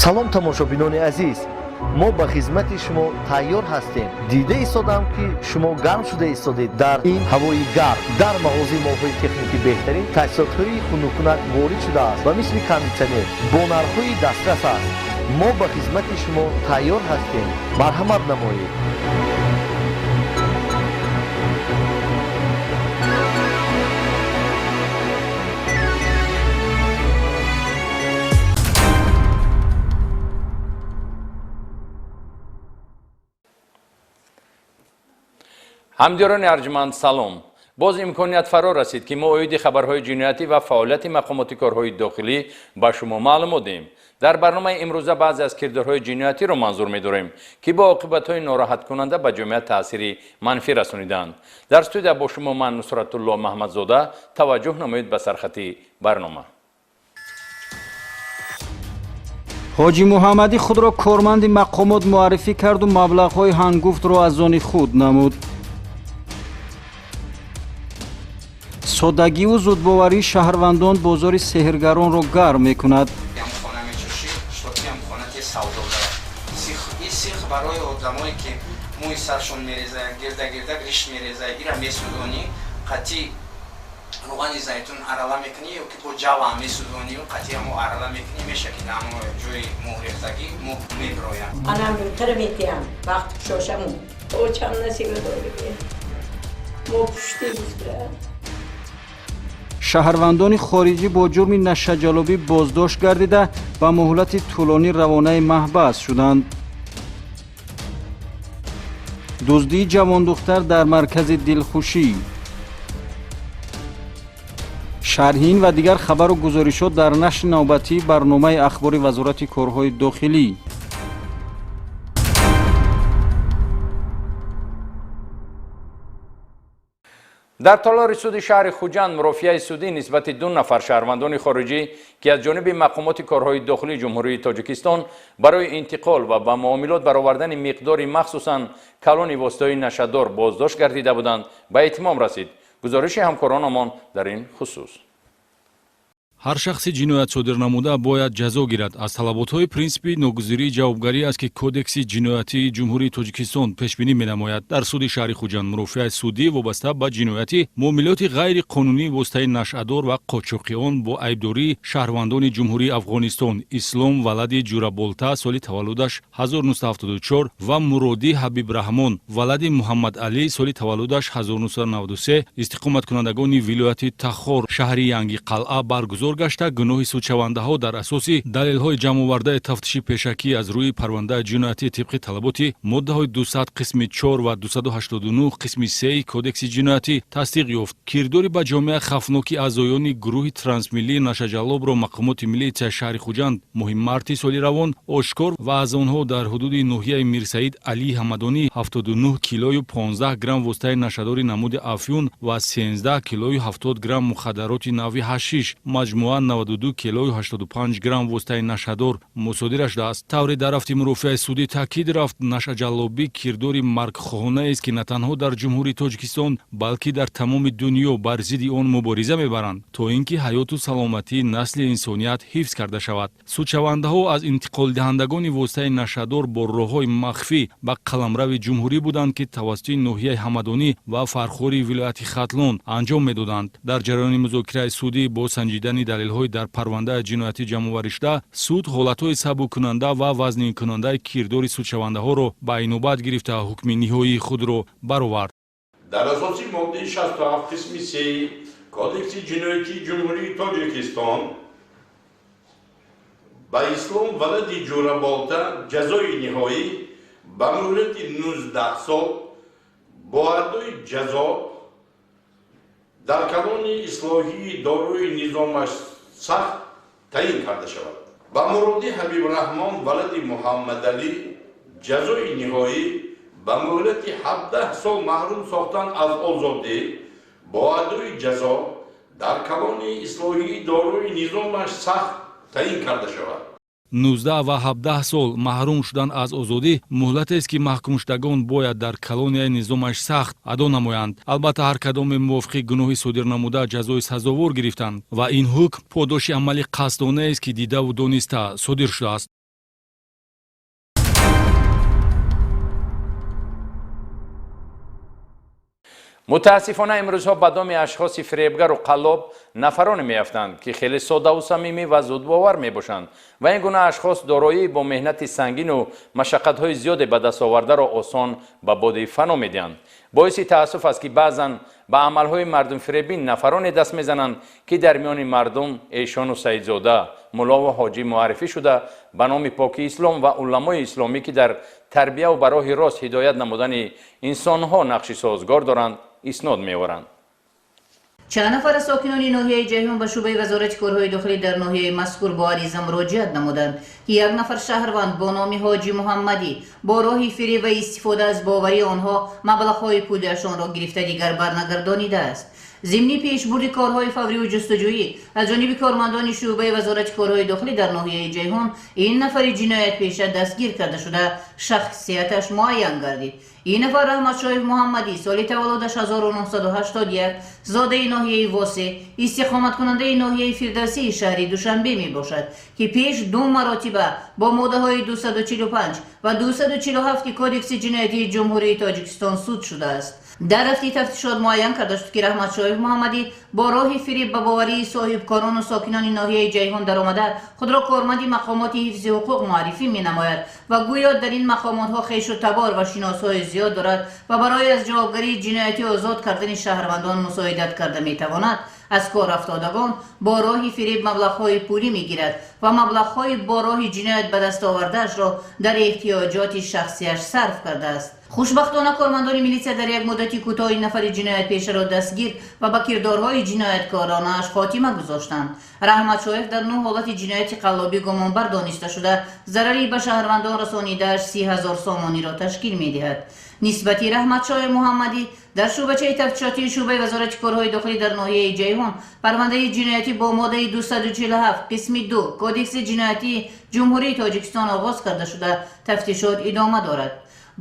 Салом, тамошобинони азиз, мо ба хизмати шумо тайёр ҳастем. Дида истодам, ки шумо гарм шуда истодед дар ин ҳавои гарм. Дар мағозаи молҳои техникӣ беҳтарин таҷҳизотҳои хунуккунак ворид шудааст ва мисли кондитсионер бо нархҳои дастрас аст. Мо ба хизмати шумо тайёр ҳастем, марҳамат намоед. Ҳамдиёрони арҷманд, салом. Боз имконият фаро расид, ки мо оиди хабарҳои ҷиноятӣ ва фаъолияти мақомоти корҳои дохилӣ ба шумо маълумот диҳем. Дар барномаи имрӯза баъзе аз кирдорҳои ҷиноятиро манзур медорем, ки бо оқибатҳои нороҳаткунанда ба ҷомеа таъсири манфӣ расонидаанд. Дар студия бо шумо ман, Нусратулло Маҳмадзода. Таваҷҷӯҳ намоед ба сархати барнома. Ҳоҷӣ Муҳаммадӣ худро корманди мақомот муаррифӣ карду маблағҳои ҳангуфтро аз они худ намуд. Соддагиву зудбоварии шаҳрвандон бозори сеҳргаронро гарм мекунад. Хона мечушӣ, чтобы хона те савдо дорад. И сих барои одамое, ки мӯи саршон мереза, гирда гирда риш мереза, ира месӯзонӣ, қатъи равғани зайтун арала мекунӣ ё ки бо ҷава месӯзонӣ, қатъи ҳамо арала мекунӣ, меша ки дар ҳамо ҷои мӯ рехтагӣ мӯ мебирояд. Анам тара метиҳам, вақт шошаму очам насиба дорӣ, мо пушти гуфта. Шаҳрвандони хориҷӣ бо ҷурми нашаҷалобӣ боздошт гардида, ба муҳлати тӯлонӣ равонаи маҳбас шуданд. Дуздии ҷавондухтар дар маркази дилхушӣ. Шарҳи ин ва дигар хабару гузоришот дар нашри навбатии барномаи ахбори Вазорати корҳои дохилӣ. Дар толори суди шаҳри Хуҷанд мурофиаи судӣ нисбати ду нафар шаҳрвандони хориҷӣ, ки аз ҷониби мақомоти корҳои дохилии Ҷумҳурии Тоҷикистон барои интиқол ва ба муомилот баровардани миқдори махсусан калони воситаҳои нашадор боздошт гардида буданд, ба итмом расид. Гузориши ҳамкоронамон дар ин хусус. Ҳар шахси ҷиноят содир намуда бояд ҷазо гирад. Аз талаботҳои принсипи ногузирии ҷавобгарӣ аст, ки Кодекси ҷиноятии Ҷумҳурии Тоҷикистон пешбинӣ менамояд. Дар суди шаҳри Хуҷанд мурофиаи судӣ вобаста ба ҷинояти муомилоти ғайриқонунии воситаи нашъадор ва қочоқи он бо айбдории шаҳрвандони Ҷумҳурии Афғонистон Ислом валади Ҷураболта, соли таваллудаш 1974, ва Муродӣ Ҳабибраҳмон валади Муҳаммадалӣ, соли таваллудаш 1993, истиқоматкунандагони вилояти Тахор, шаҳри Янги Қалъа баргузор гашта, гуноҳи судшавандаҳо дар асоси далелҳои ҷамъовардаи тафтиши пешакӣ аз рӯи парвандаи ҷиноятӣ тибқи талаботи моддаҳои 200 қисми 4 ва 289 қисми 3 Кодекси ҷиноятӣ тасдиқ ёфт. Кирдори ба ҷомеа хавфноки аъзоёни гурӯҳи трансмиллии нашаҷаллобро мақомоти милитсияи шаҳри Хуҷанд моҳи марти соли равон ошкор ва аз онҳо дар ҳудуди ноҳияи Мирсаид Алии Ҳамадонӣ 79 килою 15 грамм воситаи нашадори намуди афюн ва 13 килою 70 грамм мухаддароти нави ҳашиш, маҷмӯан 92 килою 85 грамм воситаи нашадор мусодира шудааст. Тавре дар рафти мурофиаи судӣ таъкид рафт, нашаҷаллобӣ кирдори маргхоҳонаест, ки на танҳо дар Ҷумҳурии Тоҷикистон, балки дар тамоми дунё бар зидди он мубориза мебаранд, то ин ки ҳаёту саломатии насли инсоният ҳифз карда шавад. Судшавандаҳо аз интиқолдиҳандагони воситаи нашадор бо роҳҳои махфӣ ба қаламрави ҷумҳурӣ буданд, ки тавассути ноҳияи Ҳамадонӣ ва Фархори вилояти Хатлон анҷом медоданд. Дар ҷараёни музокираи судӣ бо санҷидани далелҳои дар парвандаи ҷиноятӣ ҷамъоварӣшуда, суд ҳолатҳои сабуккунанда ва вазнинкунандаи кирдори судшавандаҳоро ба инобат гирифта, ҳукми ниҳоии худро баровард. Дар асоси моддаи 67 қисми 3 Кодекси ҷиноятии Ҷумҳурии Тоҷикистон ба Ислом валади Ҷураболта ҷазои ниҳоӣ ба муҳлати 19 сол бо адои ҷазо дар калонии ислоҳии дорои низомаш сахт таъин карда шавад. Ба Муродӣ Ҳабибраҳмон валади Муҳаммадалӣ ҷазои ниҳоӣ ба муҳлати 17 сол маҳрум сохтан аз озодӣ бо адои ҷазо дар калонии ислоҳии дорои низомаш сахт таъин карда шавад. 19 ва 17 сол маҳрум шудан аз озодӣ муҳлатест, ки маҳкумшудагон бояд дар колонияи низомаш сахт адо намоянд. Албатта, ҳар кадоме мувофиқи гуноҳи содирнамуда ҷазои сазовор гирифтанд ва ин ҳукм подоши амали қасдонаест, ки дидаву дониста содир шудааст. Мутаассифона имрӯзҳо ба доми ашхоси фиребгару қаллоб нафароне меафтанд, ки хеле соддаву самимӣ ва зудбовар мебошанд ва ин гуна ашхос дороии бо меҳнати сангину машаққатҳои зиёде ба даст овардаро осон ба боди фано медиҳанд. Боиси таассуф аст, ки баъзан ба амалҳои мардумфиребӣ нафароне даст мезананд, ки дар миёни мардум эшону саидзода, муллову ҳоҷӣ муаррифӣ шуда, ба номи поки ислом ва уламои исломӣ, ки дар тарбияву ба роҳи рост ҳидоят намудани инсонҳо нақши созгор доранд, иснод меоранд. Чанд нафар аз сокинони ноҳияи Ҷайҳун ба шӯъбаи вазорати корҳои дохилӣ дар ноҳияи мазкур бо ариза муроҷиат намуданд, ки як нафар шаҳрванд бо номи Ҳоҷи Муҳаммадӣ бо роҳи фиреб ва истифода аз боварии онҳо маблағҳои пулиашонро гирифта дигар барнагардонидааст. Зимни пешбурди корҳои фавриву ҷустуҷӯӣ аз ҷониби кормандони шӯъбаи вазорати корҳои дохилӣ дар ноҳияи Ҷайҳун ин нафари ҷиноятпеша дастгир карда шуда, шахсияташ муайян гардид. Ин нафар Раҳматшоев Муҳаммадӣ, соли таваллудаш 1981, зодаи ноҳияи Восе, истиқоматкунандаи ноҳияи Фирдавсии шаҳри Душанбе мебошад, ки пеш ду маротиба бо моддаҳои 245 ва 247 Кодекси ҷиноятии Ҷумҳурии Тоҷикистон суд шудааст. Дар рафти тафтишот муайян карда шуд, ки Раҳматшоев Муҳаммадӣ бо роҳи фиреб ба боварии соҳибкорону сокинони ноҳияи Ҷайҳун даромада худро корманди мақомоти ҳифзи ҳуқуқ муаррифӣ менамояд ва гӯё дар ин мақомотҳо хешу табор ва шиносҳои зиёд дорад ва барои аз ҷавобгарии ҷиноятӣ озод кардани шаҳрвандон мусоидат карда метавонад. Аз кор афтодагон бо роҳи фиреб маблағҳои пулӣ мегирад ва маблағҳои бо роҳи ҷиноят ба даст овардаашро дар эҳтиёҷоти шахсиаш сарф кардааст. Хушбахтона кормандони милитсия дар як муддати кӯтоҳи нафари ҷиноятпешаро дастгир ва ба кирдорҳои ҷинояткоронааш хотима гузоштанд. Раҳматшоев дар 9 ҳолати ҷинояти қаллобӣ гумонбар дониста шуда, зарари ба шаҳрвандон расонидааш 30 000 сомониро ташкил медиҳад. Нисбати Раҳматшоев Муҳаммадӣ дар шӯъбачаи тафтишотии шӯъбаи вазорати корҳои дохилӣ дар ноҳияи Ҷайҳун парвандаи ҷиноятӣ бо моддаи 247 қисми 2 Кодекси ҷиноятии Ҷумҳурии Тоҷикистон оғоз карда шуда, тафтишот идома дорад.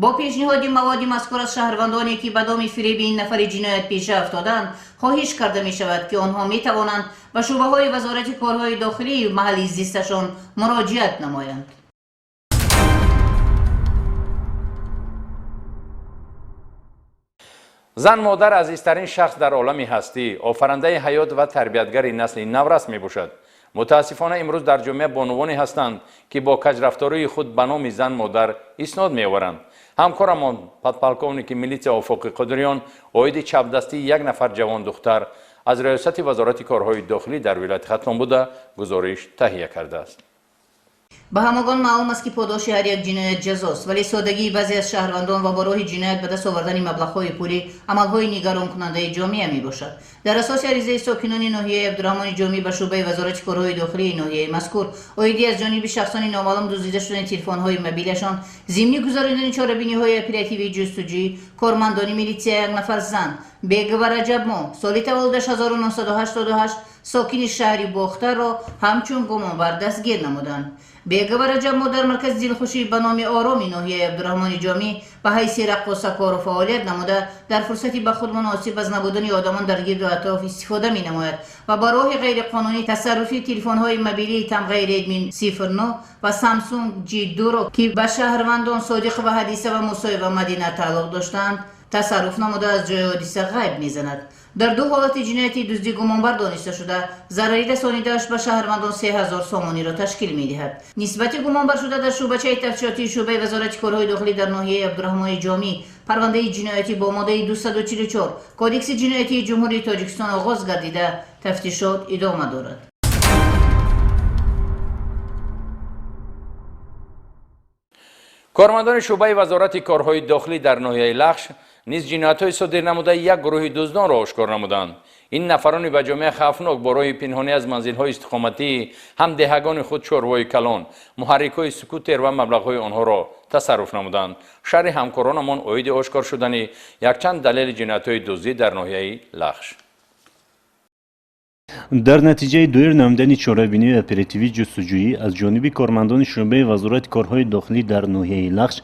Бо пешниҳоди маводи мазкур аз шаҳрвандоне, ки ба доми фиреби ин нафари ҷиноятпеша афтоданд, хоҳиш карда мешавад, ки онҳо метавонанд ба шӯъбаҳои вазорати корҳои дохилии маҳалли зисташон муроҷиат намоянд. Зан модар азизтарин шахс дар олами ҳастӣ, офарандаи ҳаёт ва тарбиятгари насли наврас мебошад. Мутаассифона имрӯз дар ҷомеа бонувоне ҳастанд, ки бо каҷрафтории худ ба номи зан модар иснод меоваранд. Ҳамкорамон подполковники милитсия Офоқи Қудриён оиди чапдастии як нафар ҷавондухтар аз раёсати вазорати корҳои дохилӣ дар вилояти Хатлон буда гузориш таҳия кардааст. Ба ҳамагон маълум аст, ки подоши ҳар як ҷиноят ҷазост, вале содагии баъзе аз шаҳрвандон ва бо роҳи ҷиноят ба даст овардани маблағҳои пулӣ амалҳои нигаронкунандаи ҷомеа мебошад. Дар асоси аризаи сокинони ноҳияи Абдураҳмони Ҷомӣ ба шӯъбаи вазорати корҳои дохилии ноҳияи мазкур оиди аз ҷониби шахсони номаълум дуздида шудани телефонҳои мобилашон, зимни гузаронидани чорабиниҳои оперативии ҷустуҷӯӣ кормандони милитсия як нафар зан, Бегова Раҷабмо, соли таваллудаш 1988, сокини шаҳри Бохтарро ҳамчун гумонбар дастгир намуданд. Бегова Раҷабмо дар маркази дилхушӣ ба номи Ороми ноҳияи Абдураҳмони Ҷомӣ ба ҳайси раққоса кору фаъолият намуда, дар фурсати ба худ муносиб аз набудани одамон дар гирду атроф истифода менамояд ва ба роҳи ғайриқонунӣ тасарруфи телефонҳои мобилии тамғаи Redmi 09 ва Samsung G2-ро, ки ба шаҳрвандон Содиқова Ҳадиса ва Мусоева Мадина тааллуқ доштанд, тасарруф намуда аз ҷои ҳодиса ғайб мезанад. Дар ду ҳолати ҷинояти дуздӣ гумонбар дониста шуда, зарари расонидааш ба шаҳрвандон 3000 сомониро ташкил медиҳад. Нисбати гумонбаршуда дар шӯъбачаи тафтишотии шӯъбаи вазорати корҳои дохилӣ дар ноҳияи Абдураҳмони Ҷомӣ парвандаи ҷиноятӣ бо моддаи 244 Кодекси ҷиноятии Ҷумҳурии Тоҷикистон оғоз гардида, тафтишот идома дорад. Кормандони шӯъбаи вазорати корҳои дохилӣ дар ноҳияи Лахш низ ҷиноятҳои содир намудаи як гурӯҳи дуздонро ошкор намуданд. Ин нафарони ба ҷомеа хавфнок бо роҳи пинҳонӣ аз манзилҳои истиқоматии ҳамдеҳагони худ чорвои калон, муҳаррикҳои скутер ва маблағҳои онҳоро тасарруф намуданд. Шарҳи ҳамкоронамон оиди ошкор шудани якчанд далели ҷиноятҳои дуздӣ дар ноҳияи Лахш. Дар натиҷаи доир намудани чорабинии оперативӣ ҷустуҷӯӣ аз ҷониби кормандони шӯъбаи вазорати корҳои дохилӣ дар ноҳияи Лахш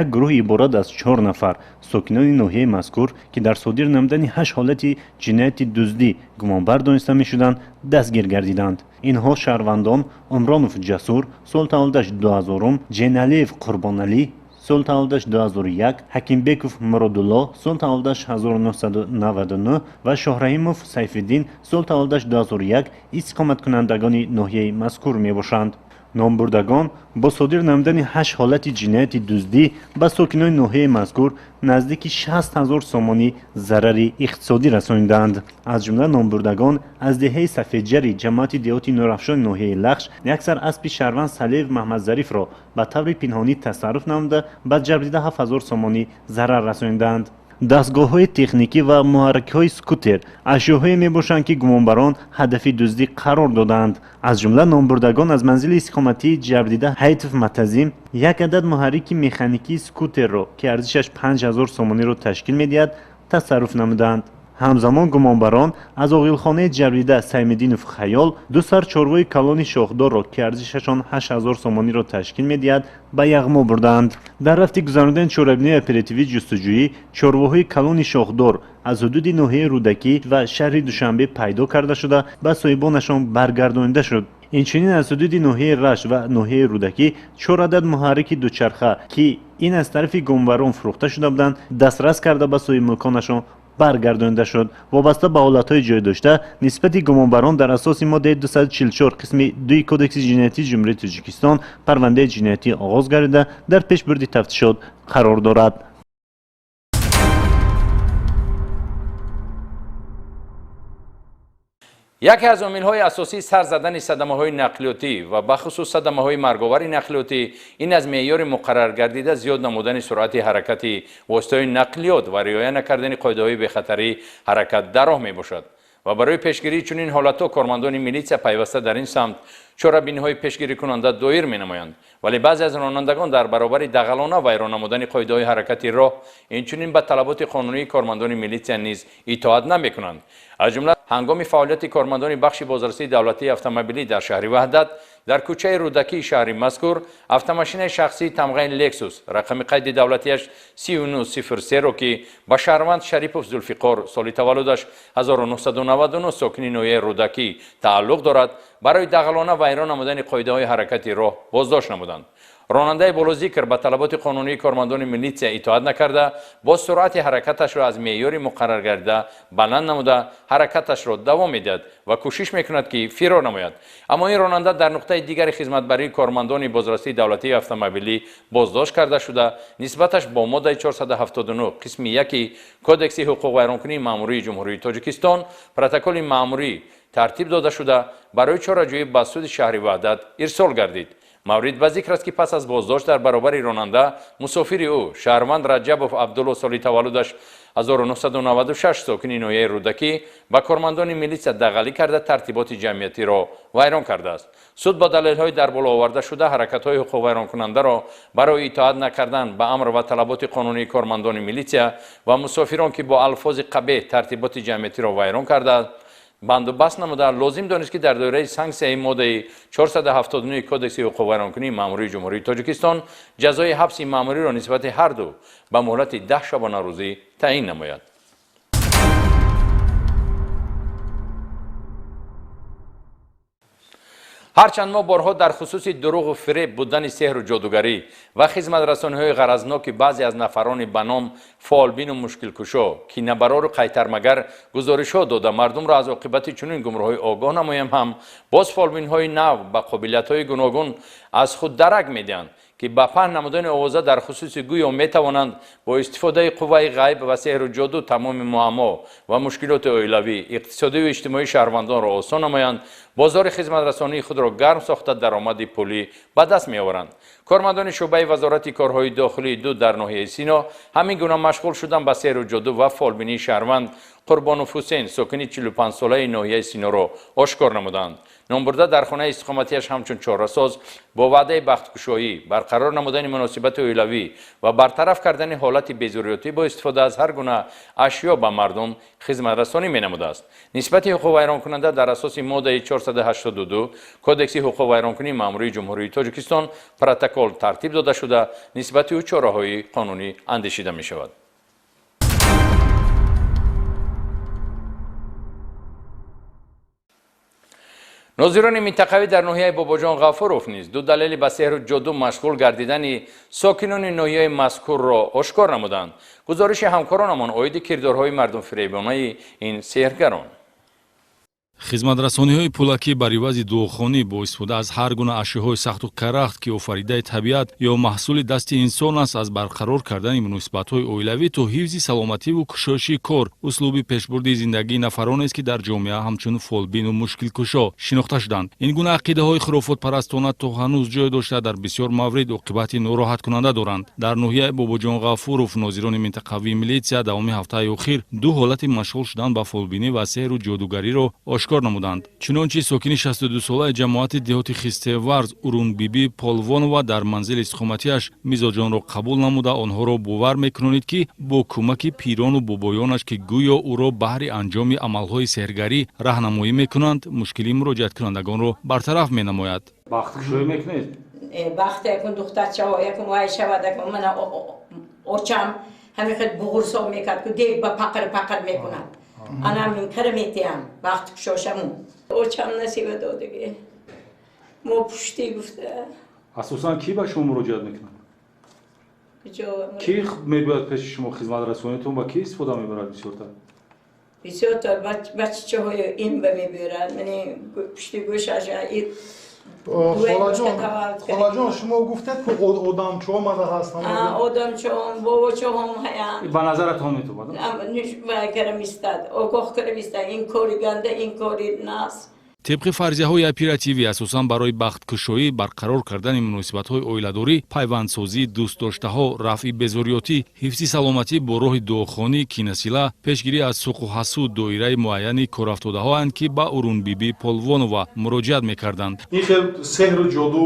як гурӯҳ иборат аз чор нафар сокинони ноҳияи мазкур, ки дар содир намудани ҳашт ҳолати ҷинояти дуздӣ гумонбар дониста мешуданд, дастгир гардиданд. Инҳо шаҳрвандон Умронов Ҷасур, соли таваллудаш 2000, Ҷеналиев Қурбоналӣ, Соли таваллудаш 2001, Ҳакимбеков Муродулло, соли таваллудаш 1999 ва Шоҳраҳимов Сайфиддин, соли таваллудаш 2001 истиқоматкунандагони ноҳияи мазкур мебошанд. Номбурдагон бо содир намудани 8 ҳолати ҷинояти дуздӣ ба сокинони ноҳияи мазкур наздики 60 0 сомонӣ зарари иқтисодӣ расонидаанд. Аз ҷумла номбурдагон аз деҳаи Сафедҷари ҷамоати деҳоти Нурафшони ноҳияи Лахш як сар аспи шаҳрванд Салиев Маҳмадзарифро ба таври пинҳонӣ тасарруф намуда ба ҷабрдида 7 0 сомонӣ зарар расонидаанд. Дастгоҳҳои техникӣ ва муҳаррикҳои скутер ашёҳое мебошанд, ки гумонбарон ҳадафи дуздӣ қарор додаанд. Аз ҷумла номбурдагон аз манзили истиқоматии ҷабрдида Ҳайтов Матазим як адад муҳаррики механикии скутерро, ки арзишаш 5000 сомониро ташкил медиҳад, тасарруф намуданд. Ҳамзамон гумонбарон аз оғилхонаи ҷабрдида Саймиддинов Хаёл ду сар чорвои калони шохдорро, ки арзишашон 8000 сомониро ташкил медиҳад, ба яғмо бурдаанд. Дар рафти гузаронидани чорабиниҳои оперативӣ ҷустуҷӯӣ чорвоҳои калони шохдор аз ҳудуди ноҳияи Рӯдакӣ ва шаҳри Душанбе пайдо карда шуда ба соҳибонашон баргардонида шуд. Инчунин аз ҳудуди ноҳияи Рашт ва ноҳияи Рӯдакӣ 4 адад муҳаррики дучарха, ки ин аз тарафи гумонбарон фурӯхта шуда буданд, дастрас карда ба соҳибмулконашон баргардонида шуд. Вобаста ба ҳолатҳои ҷой дошта нисбати гумонбарон дар асоси моддаи 244 қисми 2 Кодекси ҷиноятии Ҷумҳурии Тоҷикистон парвандаи ҷиноятӣ оғоз гардида дар пешбурди тафтишот қарор дорад. Яке аз омилҳои асосии сар задани садамаҳои нақлиётӣ ва бахусус садамаҳои марговари нақлиётӣ ин аз меъёри муқарраргардида зиёд намудани суръати ҳаракати воситаҳои нақлиёт ва риоя накардани қоидаҳои бехатарии ҳаракат дар роҳ мебошад. Ва барои пешгирии чунин ҳолатҳо кормандони милитсия пайваста дар ин самт чорабиниҳои пешгирикунанда доир менамоянд. Вале баъзе аз ронандагон дар баробари дағалона вайрон намудани қоидаҳои ҳаракати роҳ инчунин ба талаботи қонунии кормандони милитсия низ итоат намекунанд. Аз ҷумла ҳангоми фаъолияти кормандони бахши бозрасии давлатии автомобилӣ дар шаҳри Ваҳдат дар кӯчаи Рӯдакии шаҳри мазкур автомошинаи шахсии тамғаи Лексус рақами қайди давлатиаш 3903-ро, ки ба шаҳрванд Шарипов Зулфиқор соли таваллудаш 1999 сокини ноҳияи Рӯдакӣ тааллуқ дорад, барои дағалона вайрон намудани қоидаҳои ҳаракати роҳ боздошт намуданд. Ронандаи болозикр ба талаботи қонунии кормандони милитсия итоат накарда, бо суръати ҳаракаташро аз меъёри муқарраргардида баланд намуда ҳаракаташро давом медиҳад ва кӯшиш мекунад, ки фирор намояд. Аммо ин ронанда дар нуқтаи дигари хизматбарии кормандони бозрасии давлатии автомобилӣ боздошт карда шуда, нисбаташ бо моддаи 479 қисми 1 Кодекси ҳуқуқвайронкунии маъмурии Ҷумҳурии Тоҷикистон протоколи маъмурӣ тартиб дода шуда барои чораҷӯӣ ба суди шаҳри Ваҳдат ирсол гардид. Маврид ба зикр аст, ки пас аз боздошт дар баробари ронанда мусофири ӯ шаҳрванд Раҷабов Абдулло соли таваллудаш 1996 сокини ноҳияи Рӯдакӣ ба кормандони милитсия дағалӣ карда тартиботи ҷамъиятиро вайрон кардааст. Суд бо далелҳои дар боло оварда шуда ҳаракатҳои ҳуқуқвайронкунандаро барои итоат накардан ба амр ва талаботи қонунии кормандони милитсия ва мусофирон, ки бо алфози қабеҳ тартиботи ҷамъиятиро вайрон кардааст, бандубаст намуда лозим донист, ки дар доираи санксияи моддаи 479 Кодекси ҳуқуқвайронкунии маъмурии Ҷумҳурии Тоҷикистон ҷазои ҳабси маъмуриро нисбати ҳар ду ба муҳлати 10 шабонарӯзӣ таъин намояд. Ҳарчанд мо борҳо дар хусуси дурӯғу фиреб будани сеҳру ҷодугарӣ ва хизматрасониҳои ғаразноки баъзе аз нафарони ба ном фолбину мушкилкушо, ки набарору қайтармагар гузоришҳо дода мардумро аз оқибати чунин гумроҳӣ огоҳ намоем, ҳам боз фолбинҳои нав ба қобилиятҳои гуногун аз худ дарак медиҳанд, ки ба паҳн намудани овоза дар хусуси гӯё метавонанд бо истифодаи қувваи ғайб ва сеҳру ҷоду тамоми муаммо ва мушкилоти оилавӣ, иқтисодию иҷтимоии шаҳрвандонро осон намоянд, бозори хизматрасонии худро гарм сохта даромади пулӣ ба даст меоваранд. Кормандони шӯъбаи Вазорати корҳои дохилии ду дар ноҳияи Сино ҳамин гуна машғул шудан ба сеҳру ҷоду ва фолбинии шаҳрванд Қурбонов Ҳусейн сокини 45-солаи ноҳияи Синоро ошкор намуданд. Номбурда дар хонаи истиқоматиаш ҳамчун чорасоз бо ваъдаи бахткушоӣ, барқарор намудани муносибати оилавӣ ва бартараф кардани ҳолати безурётӣ бо истифода аз ҳар гуна ашё ба мардум хизматрасонӣ менамудааст. Нисбати ҳуқуқвайронкунанда дар асоси моддаи 482 Кодекси ҳуқуқвайронкунии маъмурии Ҷумҳурии Тоҷикистон протокол тартиб дода шуда, нисбати ӯ чораҳои қонунӣ андешида мешавад. Нозирони минтақавӣ дар ноҳияи Бобоҷон Ғафуров низ ду далели ба сеҳру ҷоду машғул гардидани сокинони ноҳияи мазкурро ошкор намуданд. Гузориши ҳамкоронамон оиди кирдорҳои мардумфиребонаи ин сеҳргарон. Хизматрасониҳои пулакӣ бар ивази дуохонӣ бо истифода аз ҳар гуна ашёҳои сахту карахт, ки офаридаи табиат ё маҳсули дасти инсон аст, аз барқарор кардани муносибатҳои оилавӣ то ҳифзи саломативу кушоиши кор, услуби пешбурди зиндагии нафаронест, ки дар ҷомеа ҳамчун фолбину мушкилкушо шинохта шуданд. Ин гуна ақидаҳои хурофотпарастона то ҳанӯз ҷой дошта, дар бисёр маврид оқибати нороҳаткунанда доранд. Дар ноҳияи Бобоҷон Ғафуров нозирони минтақавии милитсия давоми ҳафтаи охир ду ҳолати машғул шудан ба фолбинӣ ва сеҳру ҷодугариро ошкор намуданд. Чунончи сокини 62-солаи ҷамоати деҳоти Хистеварз Урунбибӣ Полвонова дар манзили истиқоматиаш мизоҷонро қабул намуда, онҳоро бовар мекунонид, ки бо кӯмаки пирону бобоёнаш, ки гӯё ӯро баҳри анҷоми амалҳои сеҳргарӣ раҳнамоӣ мекунанд, мушкили муроҷиаткунандагонро бартараф менамояд. Бахткушоӣ мекунед? Бахт якун духтарчаҳо якун вай шавад, якун мана очам ҳамин хел буғурсо мекард, ку дег ба пақир пақир мекунад. Ана мин кара метиям вақт кушошаму очам насиба додиги мо пушти гуфта. Асосан кӣ ба шумо муроҷиат мекунад? Кӣ мебояд пеши шумо хизматрасонитон ба кӣ истифода мебарад бисёртар? Бисёртар баччаҳои ин ба мебирад, мани пушти гӯшаша. Холаҷон, шумо гуфтед, ки одамчо омада ҳастанд. Одамчоам, бобочоам ҳаянд. Ба назаратон метобад? Вай кара мистад, огоҳ кара мистад, ин кори ганда, ин кори нас. Тибқи фарзияҳои оперативӣ, асосан барои бахткушоӣ, барқарор кардани муносибатҳои оиладорӣ, пайвандсозии дӯстдоштаҳо, рафъи безориётӣ, ҳифзи саломатӣ бо роҳи дуохонӣ, кинасила, пешгирӣ аз суқу ҳасуд доираи муайяни корафтодаҳоанд, ки ба Урунбибӣ Полвонова муроҷиат мекарданд. Ин хел сеҳру ҷоду,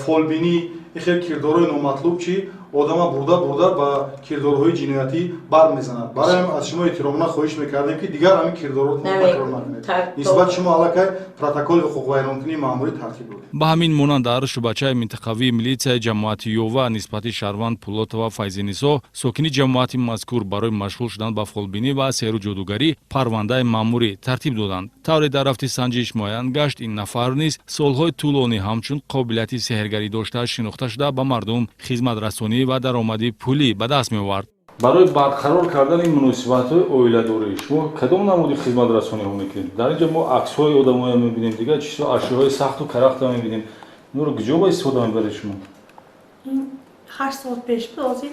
фолбинӣ, ин хел кирдорҳои номатлуб, чи одама бурда бурда ба кирдорҳои ҷиноятӣ бар мезанад. Барои ҳамин аз шумо эҳтиромона хоҳиш мекардем, ки дигар ҳамин кирдорро такрор накунед. Нисбати шумо аллакай протоколи ҳуқуқвайронкунии маъмурӣ тартиб додем. Ба ҳамин монанд дар шӯъбачаи минтақавии милитсияи ҷамоати Ёва нисбати шаҳрванд Пулотова Файзинисо, сокини ҷамоати мазкур, барои машғул шудан ба фолбинӣ ва сеҳру ҷодугарӣ парвандаи маъмурӣ тартиб доданд. Тавре дар рафти санҷиш муайян гашт, ин нафар низ солҳои тӯлонӣ ҳамчун қобилияти сеҳргарӣ дошта шинохта шуда, ба мардум хизматрасонӣ ва даромади пулӣ ба даст меовард. Барои барқарор кардани муносибатҳои оиладорӣ шумо кадом намуди хизматрасониҳо мекунед? Дар инҷо мо аксҳои одамоя мебинем, дигар чизҳо, ашёҳои сахту карахта мебинем. Инро куҷо ба истифода мебаред шумо? 8 сол пеш буд, ҳозир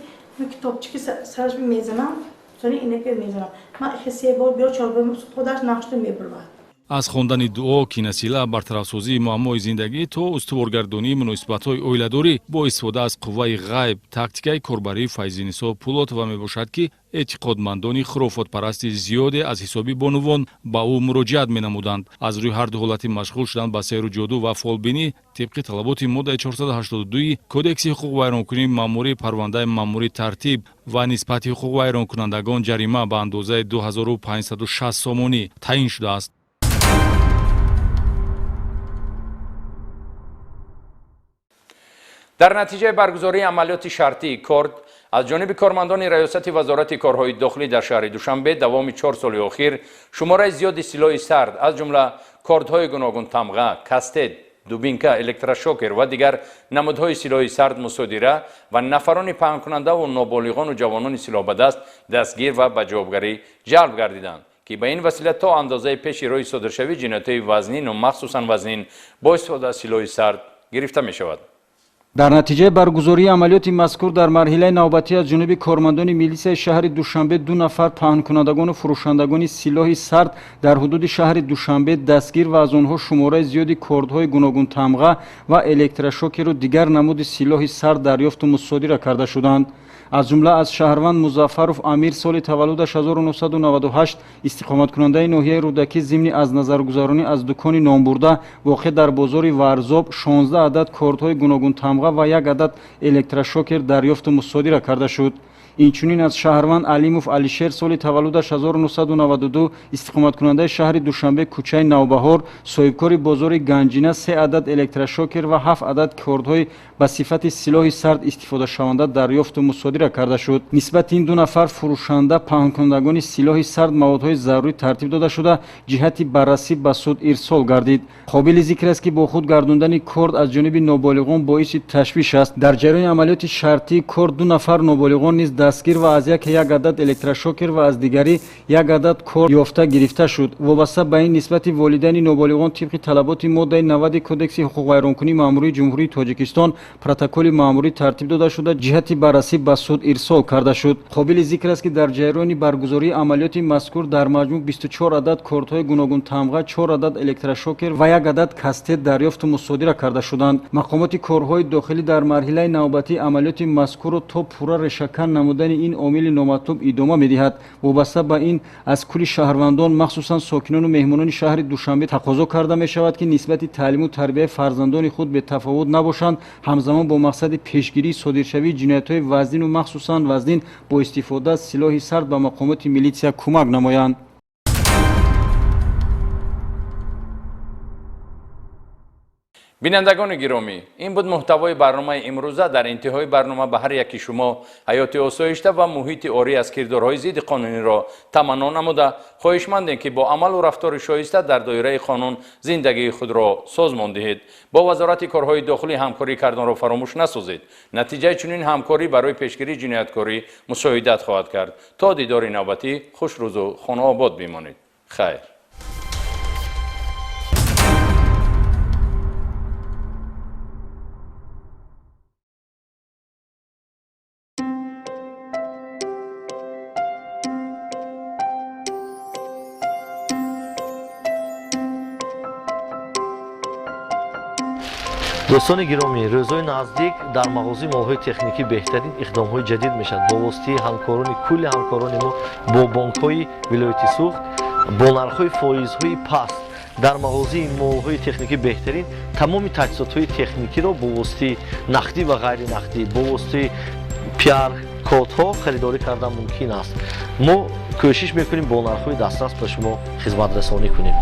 китобчики сараш мезанам, сони инаке мезанам. Ман се бор биё чор бор худаш нақшто мебурвад. Аз хондани дуо, кинасила, бартарафсозии муаммои зиндагӣ то устуворгардонии муносибатҳои оиладорӣ бо истифода аз қувваи ғайб тактикаи корбарии Файзинисо Пулотова мебошад, ки эътиқодмандони хурофотпарасти зиёде аз ҳисоби бонувон ба ӯ муроҷиат менамуданд. Аз рӯи ҳар ду ҳолати машғул шудан ба сеҳру ҷоду ва фолбинӣ тибқи талаботи моддаи 482 Кодекси ҳуқуқвайронкунии маъмурӣ парвандаи маъмурӣ тартиб ва нисбати ҳуқуқвайронкунандагон ҷарима ба андозаи 2560 сомонӣ таъин шудааст. Дар натиҷаи баргузории амалиёти шартии корд аз ҷониби кормандони раёсати вазорати корҳои дохилӣ дар шаҳри Душанбе давоми 4 соли охир шумораи зиёди силоҳи сард, аз ҷумла кордҳои гуногунтамға, кастет, дубинка, электрошокер ва дигар намудҳои силоҳи сард мусодира ва нафарони паҳнкунандаву ноболиғону ҷавонони силоҳбадаст дастгир ва ба ҷавобгарӣ ҷалб гардиданд, ки ба ин васила то андозаи пеши роҳи содиршавии ҷиноятҳои вазнину махсусан вазнин бо истифода аз силоҳи сард гирифта мешавад. Дар натиҷаи баргузории амалиёти мазкур дар марҳилаи навбатӣ аз ҷониби кормандони милисияи шаҳри Душанбе 2 нафар паҳнкунандагону фурӯшандагони силоҳи сард дар ҳудуди шаҳри Душанбе дастгир ва аз онҳо шумораи зиёди кордҳои гуногунтамға ва электрошокеру дигар намуди силоҳи сард дарёфту мусодира карда шуданд. Аз ҷумла аз шаҳрванд Музаффаров Амир, соли таваллудаш 1998, истиқоматкунандаи ноҳияи Рӯдакӣ, зимни аз назаргузаронӣ аз дукони номбурда воқеъ дар бозори Варзоб 16 адад кордҳои гуногунтамға ва 1 адад электрошокер дарёфту мусодира карда шуд. Инчунин аз шаҳрванд Алимов Алишер, соли таваллудаш 1992, истиқоматкунандаи шаҳри Душанбе, кӯчаи Навбаҳор, соҳибкори бозори Ганҷина, 3 адад электрошокер ва 7 адад кордҳои ба сифати силоҳи сард истифодашаванда дарёфту мусодира карда шуд. Нисбати ин 2 нафар фурӯшанда паҳнкунандагони силоҳи сард маводҳои зарурӣ тартиб дода шуда, ҷиҳати баррасӣ ба суд ирсол гардид. Қобили зикр аст, ки бо худ гардондани корд аз ҷониби ноболиғон боиси ташвиш аст. Дар ҷараёни амалиёти шартии корд 2 нафар ноболиғон низ дастгир ва аз яке як адад электрошокер ва аз дигари як адад корд ёфта гирифта шуд. Вобаста ба ин, нисбати волидайни ноболиғон тибқи талаботи моддаи 90 Кодекси ҳуқуқвайронкунии маъмурии Ҷумҳурии Тоҷикистон протоколи маъмурӣ тартиб дода шуда, ҷиҳати баррасӣ ба суд ирсол карда шуд. Қобили зикр аст, ки дар ҷараёни баргузории амалиёти мазкур дар маҷмӯъ 24 адад кордҳои гуногунтамға, 4 адад электрошокер ва 1 адад кастет дарёфту мусодира карда шуданд. Мақомоти корҳои дохилӣ дар марҳилаи навбатии амалиёти мазкурро то пурра решакан намудани ин омили номатлуб идома медиҳад. Вобаста ба ин, аз кулли шаҳрвандон, махсусан сокинону меҳмонони шаҳри Душанбе тақозо карда мешавад, ки нисбати таълиму тарбияи фарзандони худ бетафовут набошанд, ҳамзамон бо мақсади пешгирии содиршавии ҷиноятҳои вазнину махсусан вазнин бо истифода аз силоҳи сард ба мақомоти милитсия кӯмак намоянд. Бинандагони гиромӣ, ин буд муҳтавои барномаи имрӯза. Дар интиҳои барнома ба ҳар яки шумо ҳаёти осоишта ва муҳити орӣ аз кирдорҳои зидди қонуниро таманно намуда, хоҳишмандем, ки бо амалу рафтори шоиста дар доираи қонун зиндагии худро созмон диҳед. Бо Вазорати корҳои дохилӣ ҳамкорӣ карданро фаромӯш насозед. Натиҷаи чунин ҳамкорӣ барои пешгирии ҷинояткорӣ мусоидат хоҳад кард. То дидори навбатӣ хушрӯзу хонаобод бимонед. Хайр. Дӯстони гиромӣ, рӯзҳои наздик дар мағозаи молҳои техникӣ беҳтарин иқдомҳои ҷадид мешавад. Бо воситаи ҳамкорони кулли ҳамкорони мо бо бонкҳои вилояти Суғд бо нархҳои фоизҳои паст дар мағозаи молҳои техникӣ беҳтарин тамоми таҷҳизотҳои техникиро бо воситаи нақдӣ ва ғайринақдӣ, бо воситаи пиар кодҳо харидорӣ кардан мумкин аст. Мо кӯшиш мекунем бо нархҳои дастрас ба шумо хизматрасонӣ кунем.